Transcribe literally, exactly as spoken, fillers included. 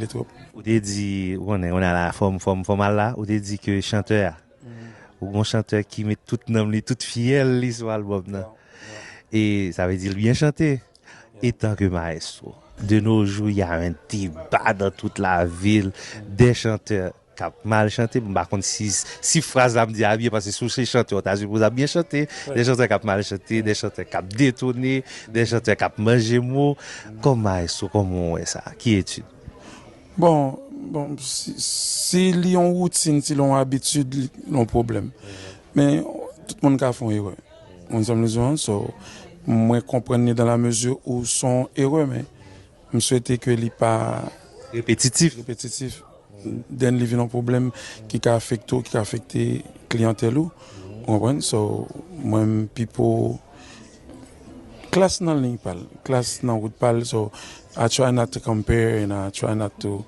Li twòp. Ou te di, ou konnen, ou nan la fòm, fòm, fòm al la, ou te di ke chantè a, ou gon chantè ki met tout nanm li, tout fyèl li sou albòm nan. E sa vle di l byen chante. Etan ke maestro, de nos jours, il y a un débat dans toute la ville des chanteurs k ap mal chante. M pa konn si, si fraz la m di a byen, paske si w se chantè, w ta sipoze ap byen chante. Des chanteurs k ap mal chante, des chanteurs k ap detone, des chanteurs k ap manje mo. Kòm maestro, kòman w wè sa? Ki etid? Bon, bon, si, si li yon woutin, si li yon abitid, li yon pwoblèm. Men, tout moun ka fè yon erè. Ou konprann sa m vle di w an? So, mwen konprann li dans la mesure où se yon erè, men m swete ke li pa Repetitif. Repetitif. Then li vin yon pwoblèm ki ka afekte w, ki ka afekte kliyantèl ou. Ou konprann? So, mwen, m pipo Klass nan liy pa l, Klass nan wout pa l, so I try not to compare and I try not to